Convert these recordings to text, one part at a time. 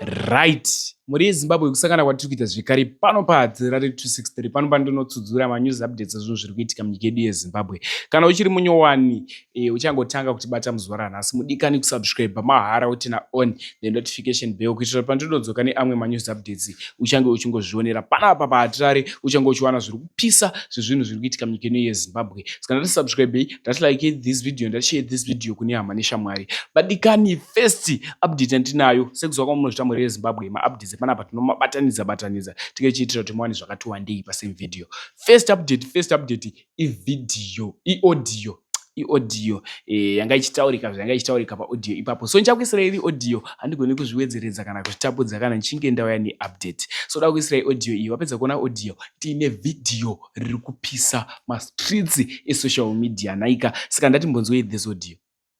Right, mhuri yeZimbabwe, kusangana kwatiri kuita zvekare pano paHadzirare 263, pano pandinotsudzura manews updates ezvinhu zviri kuitika munyika yedu yeZimbabwe. Kana uchiri munyowani uchangotanga kutibata muzuva ranhasi, mudikani kusubscribe mahara utina on the notification bell kuitira kuti pandinodzoka neamwe manews updates uchange uchingozvionera panapa paHatirare, uchange uchiwana zviri kupisa zvezvinhu zviri kuitika munyika ino yeZimbabwe. Saka ndati subscribe, ndati like this video, ndati share this video kune hama neshamwari. Vadikani, first update yandinayo, sekuziva kwamunozvita mhuri yeZimbabwe, maupdates epanapa tinomabatanidza batanidza tinge tichiitira kuti muwane zvakati wandei pasame video. First update, first update ivideo, iaudio, iaudio yanga ichitaurika, zvanga ichitaurika paaudio ipapo. So ndichakuisirai iri audio, handigoni kuzviwedzeredza kana kuzvitapudza kana ndichinge ndauya neupdate. So da kuisirai audio iyi. Wapedza kuona audio, tiine video riri kupisa mastreets esocial media naika. Saka ndati mbonzwei this audio.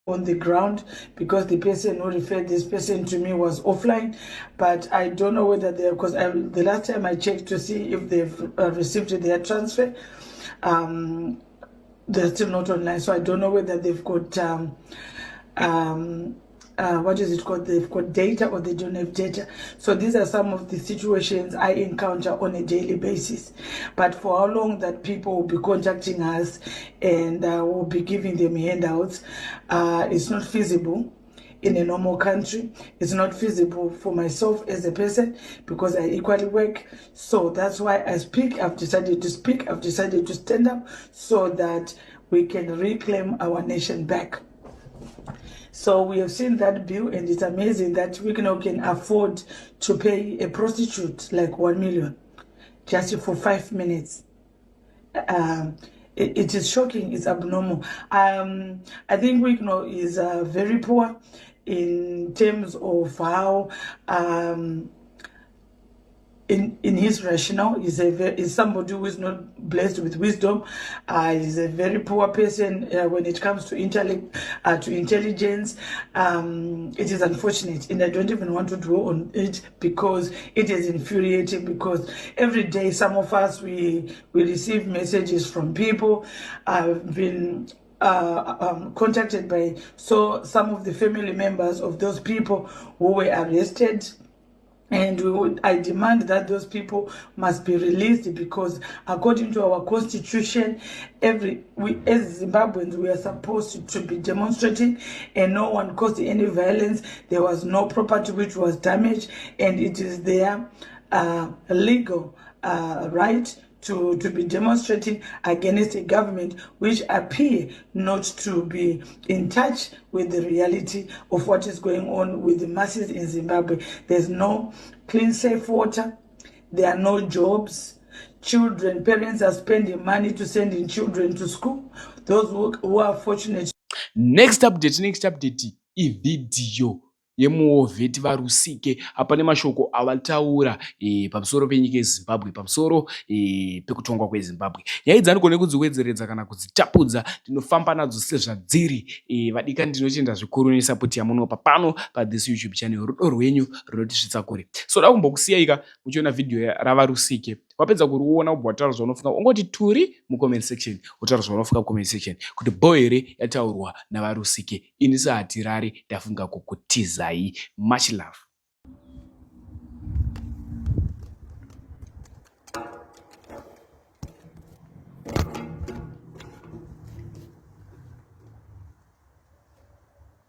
On the ground, because the person who referred this person to me was offline, but I don't know whether they, because the last time I checked to see if they've received their transfer, they're still not online. So I don't know whether they've got what is it called, they've got data or they don't have data. So these are some of the situations I encounter on a daily basis. But for how long that people will be contacting us and will be giving them handouts, it's not feasible in a normal country. It's not feasible for myself as a person because I equally work. So that's why I speak. I've decided to speak. I've decided to stand up so that we can reclaim our nation back. So we have seen that bill, and it's amazing that Wicknell can afford to pay a prostitute like 1 million just for 5 minutes. It is shocking, it's abnormal. I think Wicknell is very poor in terms of how, in his rationale, is somebody who is not blessed with wisdom. He's a very poor person when it comes to intellect, to intelligence. It is unfortunate, and I don't even want to dwell on it because it is infuriating. Because every day, some of us we receive messages from people. I've been contacted by some of the family members of those people who were arrested. And I demand that those people must be released, because according to our constitution, we as Zimbabweans, we are supposed to be demonstrating, and no one caused any violence. There was no property which was damaged, and it is their legal right to be demonstrating against a government which appear not to be in touch with the reality of what is going on with the masses in Zimbabwe. There's no clean, safe water. There are no jobs. Children, parents are spending money to send in children to school. Those who are fortunate. Next update, next update, i-video yemuovheti vaRusike. Apa nemashoko avataura pamusoro penyika yeZimbabwe, pamusoro pekutongwa kweZimbabwe. Nyaya idzi handigone kudziwedzeredza kana kudzitapudza, ndinofamba nadzo sezvadziri. Vadikani, ndinotenda zvikuru nesapoti yamunopa pano pathis YouTube channel. Rudo rwenyu runotisvitsa kure. So da kumbokusiyaika muchiona video ravaRusike. Wapedza kuriona, ubva wataura zvaunofunga, ungoti turi mucomment section, wotaura zvaunofunga mucomment section kuti bho here yataurwa navaRusike. Ini saHatirare ndafunga kukutizai. Much love.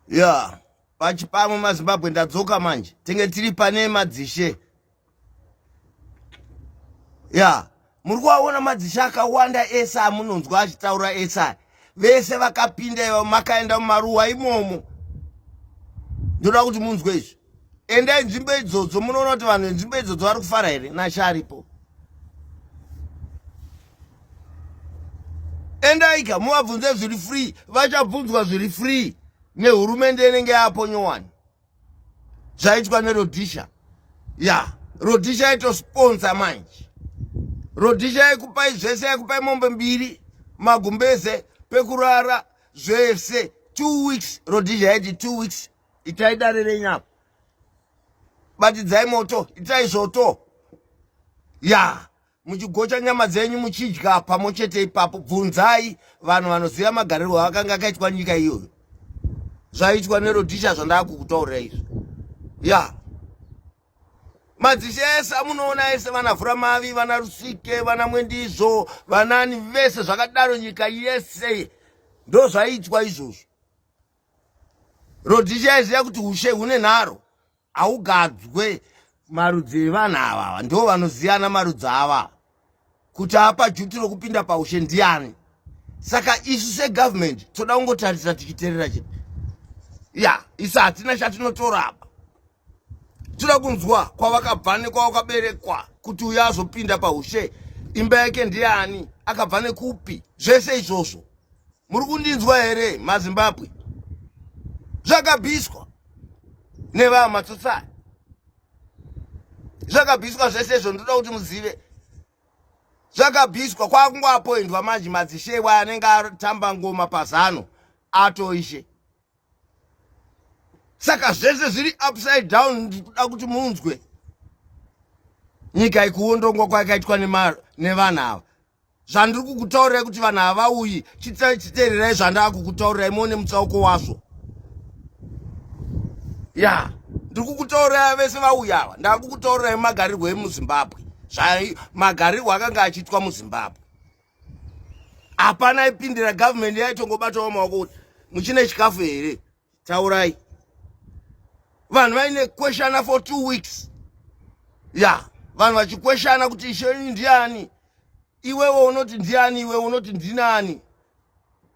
Ya, pachipamwe maZimbabwe, ndadzoka manje. Tinge tiri pane madzishe. Ya, muri kuvaona madzishe akawanda ese amunonzwa achitaura ese aya, vese vakapinda iva makaenda mumaruwa imomo. Ndoda kuti munzwe izvi. Endai nzvimbo idzodzo, munoona kuti vanhu venzvimbo idzodzo vari kufara here nashe aripo. Endaika muvabvunze zviri free, vachabvunzwa zviri free nehurumende inenge yapo nyowani. Zvaitwa neRodhisha. Ya, Rodhisha yaitosponsa manje. Rodhisha yaikupai zvese, yaikupai mombe mbiri, magumbeze, pekurara, zvese. 2 weeks Rodhisha yaiti 2 weeks itai dare renyu apa, batidzai moto, itai zvoto. Ya, muchigocha nyama dzenyu muchidya pamwe chete ipapo. Bvunzai vanhu vanoziva magarirwo akanga akaitwa nyika iyoyo, zvaitwa neRodhisha zvandakukutaurira izvi. Ya. Madzishe ese amunoona ese vana Vhuramavi, vana Rusike, vana Mwendizvo, vanani vese zvakadaro, nyika yese ndozvaiitwa izvozvo. Rhodhisia aiziva kuti ushe hune nharo, haugadzwe. Marudzi evanhu ava ndo vanoziyana marudzi ava kuti apa juti rokupinda paushe ndiani. Saka isu segovernment toda kungotarisa tichiterera chete. Ya, isu hatina chatinotora apa. Toda kunzwa kwavakabva nekwavakaberekwa kuti uyo azopinda paushe imba yake ndiani, akabva nekupi, zvese izvozvo. Muri kundinzwa here maZimbabwe? Zvakabviswa nevamatsotsa, zvakabviswa zvese izvo. Ndoda kuti muzive zvakabviswa, kwakungoapoindwa manje madzishe anenge atamba ngoma pazano atoishe. Saka zvese zviri upside down. Ndikuda kuti munzwe nyika ikuondongwa kwakaitwa nevanhu ava. Zvandiri kukutaurirai kuti vanhu havauyi, chiteererai zvandava kukutaurirai muone mutsauko wazvo. Ya, ndiri kukutaurirai vese vauya ava, ndava kukutaurirai magarirwo emuZimbabwe, magarirwo akanga achiitwa muZimbabwe. Hapana aipindira, gavhumendi yaitongobatawo maoko kuti muchine chikafu here, taurai. Vanhu vaine kweshana for 2 weeks. Ya, vanhu vachikweshana kuti ishe wenyu ndiani, iwewe unoti ndiani, iwewe unoti ndinani,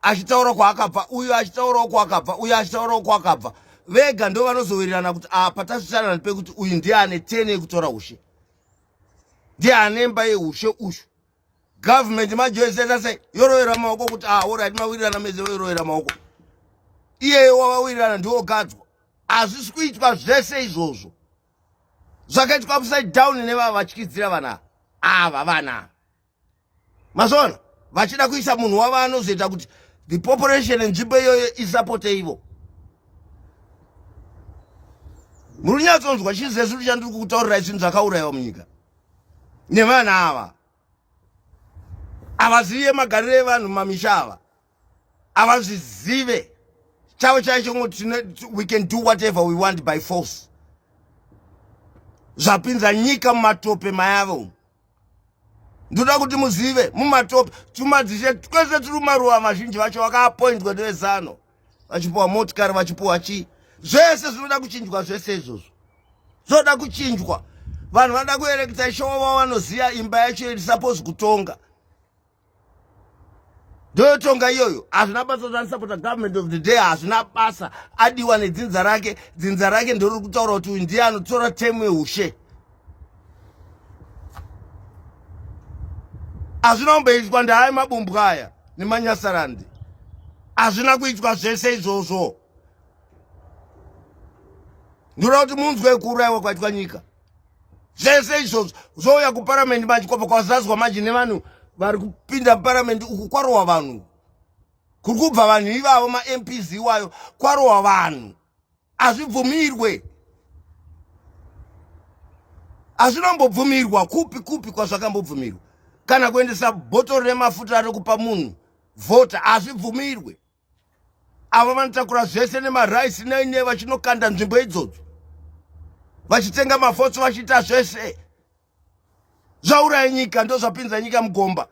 achitaura kwaakabva uyu, achitaurawo kwaakabva uyu, achitaurawo kwaakabva. Vega ndo vanozowirirana kuti apa tasvisana pekuti uyu ndiane tene yekutora ushe, ndiane imba yeushe uyu. Government manje yoiseta sei, yorovera maoko kuti ah, alright, mawirirana mese, yorovera maoko, iyeyo wavawirirana ndiwogadzwa. Hazvisi kuitwa zvese izvozvo, zvakaitwa upside down nevava vatyidzira vana ava. Vana mazona vachida kuisa munhu wavo anozoita kuti the population nzvimbo iyoyo isapote ivo. Muri kunyatsonzwa chizesu chandiri kukutaurirai? Zvinhu zvakaurayiwa munyika nevana ava, havazive magariro evanhu mumamisha ava, havazvizive. Chavo chaicho ngoti we can do whatever we want by force. Zvapinza nyika mumatope mayavo. Ndoda kuti muzive mumatope tumadzishe twese tiri mumaruva, vazhinji vacho vakaapoindwa nevezano, vachipuwa motikari, vachipuwa chii. Zvese zvinoda kuchinjwa, zvese izvozvo zvoda kuchinjwa. Vanhu vanoda kuereketa ishe wavo vanoziva imba yacho iri suppose kutonga, ndoyotonga iyoyo. Hazvina basa zvanisapota government of the day, hazvina basa. Adiwa nedzinza rake, dzinza rake ndoriri kutaura kuti uyu ndiye anotora temu yeushe. Hazvina kumboitwa ndaaya mabumbwa aya nemanyasarandi, hazvina kuitwa zvese izvozvo. Ndoda kuti munzwe kuurayiwa kwaitwa nyika. Zvese izvozvo zvouya kuparamendi manje, kwabva kwazadzwa manje nevanhu vari kupinda muparamendi. Uku kwarohwa vanhu, kuri kubva vanhu ivavo maMPs iwayo, kwarohwa vanhu. Hazvibvumirwe, hazvinombobvumirwa kupi kupi kwazvakambobvumirwa. Kana kuendesa bhotoro remafuta rekupa munhu vhota hazvibvumirwe. Ava vanotakura zvese nemaraisi neine vachinokanda nzvimbo idzodzo, vachitenga mafotso, vachiita zvese. Zvauraya nyika, ndo zvapinza nyika mugomba.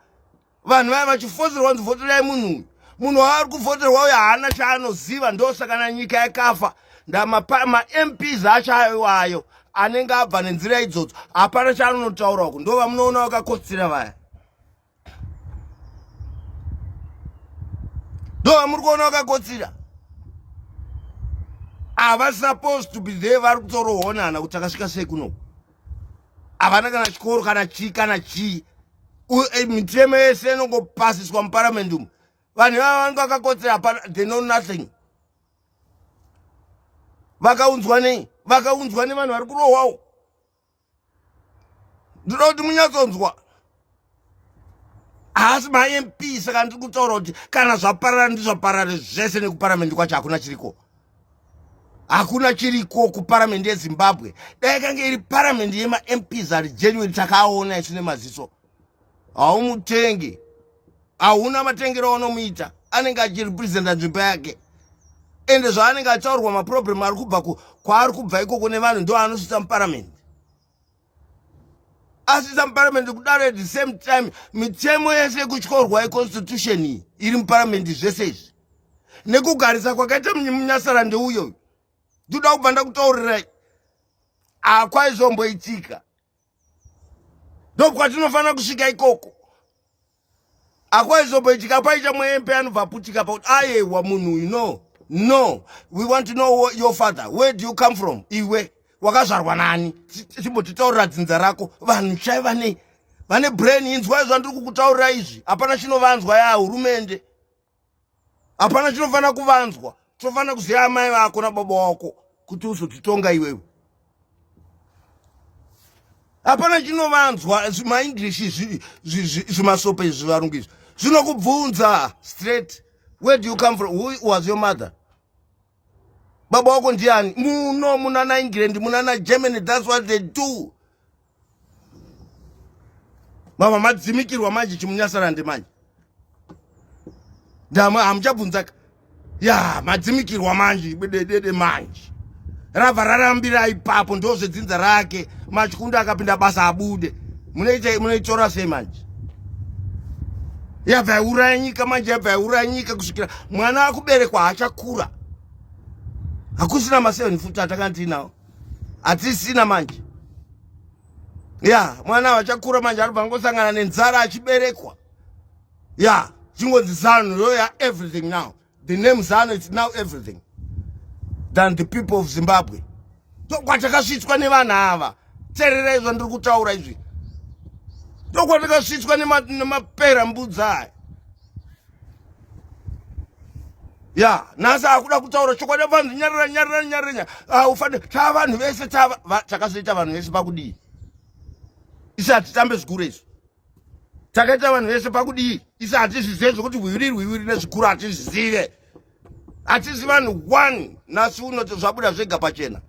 Vanhu vaya vachifozerwa kunzi voterai munhu uyu, munhu waari kuvhoterwa uyu haana chaanoziva. Ndosaka na nyika yakafa. MaMPs acho ayo ayo anenge abva nenzira idzodzo hapana chaanonotaura uku, ndo vamunoona vakakotsira vaya, ndo vamuri kuona vakakotsira. Hava supposed to be there, vari kutorohonana kuti takasvika sei kuno. Havana kana chikoro kana chii kana chii. Mitemo yese inongopasiswa muparamendi umu, vanhu ivava vanenge vakakotsera, hapana, they know nothing. Vakaunzwa nei? Vakaunzwa nevanhu vari kurohwawo. Ndinoda kuti munyatsonzwa, haasi maMP. Saka ndiri kutaura kuti kana zvaparara, ndizvaparare zvese nekuparamendi kwacho. Hakuna chiriko, hakuna chiriko kuparamendi yeZimbabwe. Dai kange iri paramendi yemaMPs ari genuine, takaona isu nemaziso. Haumutengi, hauna matengero aunomuita, anenge achirepresenta nzvimbo yake. Ende zvaanenge achitaurwa, maproblem ari kubva kwaari kubva ikoko nevanhu, ndo anosvitsa muparamendi. Asisa muparamendi kudaro at the same time mitemo yese yekutyorwa yeconstitution iyi iri muparamendi zvese izvi nekugarisa kwakaita munyasara ndeuyo ndoda kubva ndakutaurirai akwaizomboitika ndokwatinofanira kusvika ikoko akwaizomboitika paita muempe anobva aputika pakuti ayewa munhu uyu no no we want to know your father where do you come from iwe wakazvarwa nani chimbotitaurira dzinza rako vanhu chai vane vane brain inzwai zvandiri kukutaurira izvi hapana chinovanzwa ya hurumende hapana chinofanira kuvanzwa tinofanira kuziva amai vako nababa wako kuti uzotitonga iwewe hapana chinovanzwa zvimaenglish zvimasope izvi zvivarungu izvi zvinokubvunza straight where do you come from who was your mother baba wako ndiani muno munana england munana germany that's what they do mama madzimikirwa manje chimunyasarande manje ndama hamuchabvunzaka ya madzimikirwa manje bededede manje rabva rarambira ipapo ndozvedzinza rake machikunda akapinda basa abude munoita munoitora sei manje yabva yauraya nyika manje yabva yauraya nyika kusvikira mwana akuberekwa haachakura hakusina maseven futi atakanga tiinawo hatisina manje ya mwana vachakura manje aribva angosangana nenzara achiberekwa ya chingonzi zanu yoya everything now the name zanu is now everything than the people of zimbabwe ndokwatakasvitswa nevanhu ava tererai zvandiri kutaura izvi ndokwatakasvitswa nemapera mbudzi aya ya nhasi akuda kutaura chokwadi vanhu nyarara nyarara nyarara ah, ufane taa vanhu vese takazoita vanhu vese pakudii isi hatitambe zvikuru izvi takaita vanhu vese pakudii isi hatizvizive zvekuti rwiviri rwiviri nezvikuru hatizvizive hatisi vanhu one nhasi unoti zvabuda zvega pachena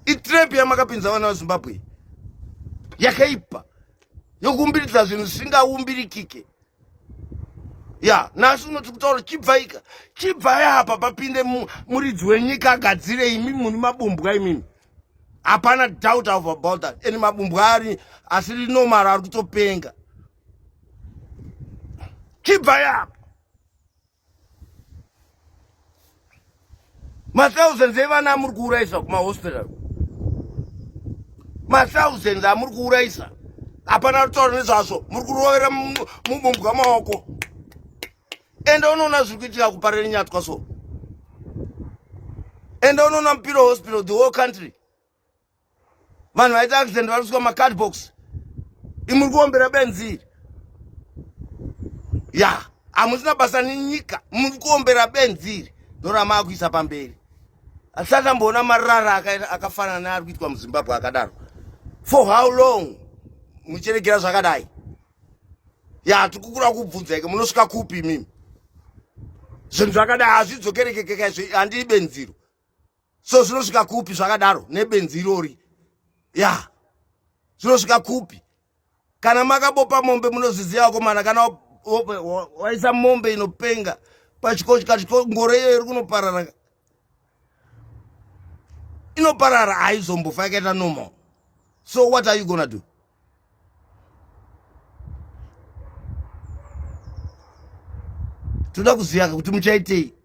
itrap yamakapinza vana vazimbabwe yakaipa yokuumbiridza zvinhu zvisingaumbirikike ya nhasi unoti kutaura chibvaika chibvai apa papinde muridzi wenyika agadzire imi muni mabumbwa imimi hapana doubt of about that and mabumbwa ari asiri normal ari kutopenga chibvai apa mathousands evana amuri kuurayisa kumahospital mathousands amuri kuurayisa hapana rutauro nezvazvo muri kurovera mubumbwa maoko enda unoona zviri kuitika kuparere nyatwa so enda unoona mupiro hospital the whole country vanhu vaita accident vari kuiswa macardbox imuri kuombera benzi iri ya hamusina basa nenyika muri kuombera benzi iri ndoramaakuisa pamberi hatisati tamboona marara akafanana neari kuitwa muzimbabwe akadaro for how long muchiregera zvakadai ya tikukura kubvunza ike munosvika kupi imimi zvinhu zvakadai hazvidzokerekekeka izvi handii benziro so zvinosvika kupi zvakadaro nebenzi irori ya zvinosvika kupi kana makabopa mombe munozviziva vakomana kana waisa mombe inopenga pachikochikachiko ngoro iyo iri kunoparara inoparara haizombofa yakaita normal so what are you gonna do toda kuziva kuti muchaitei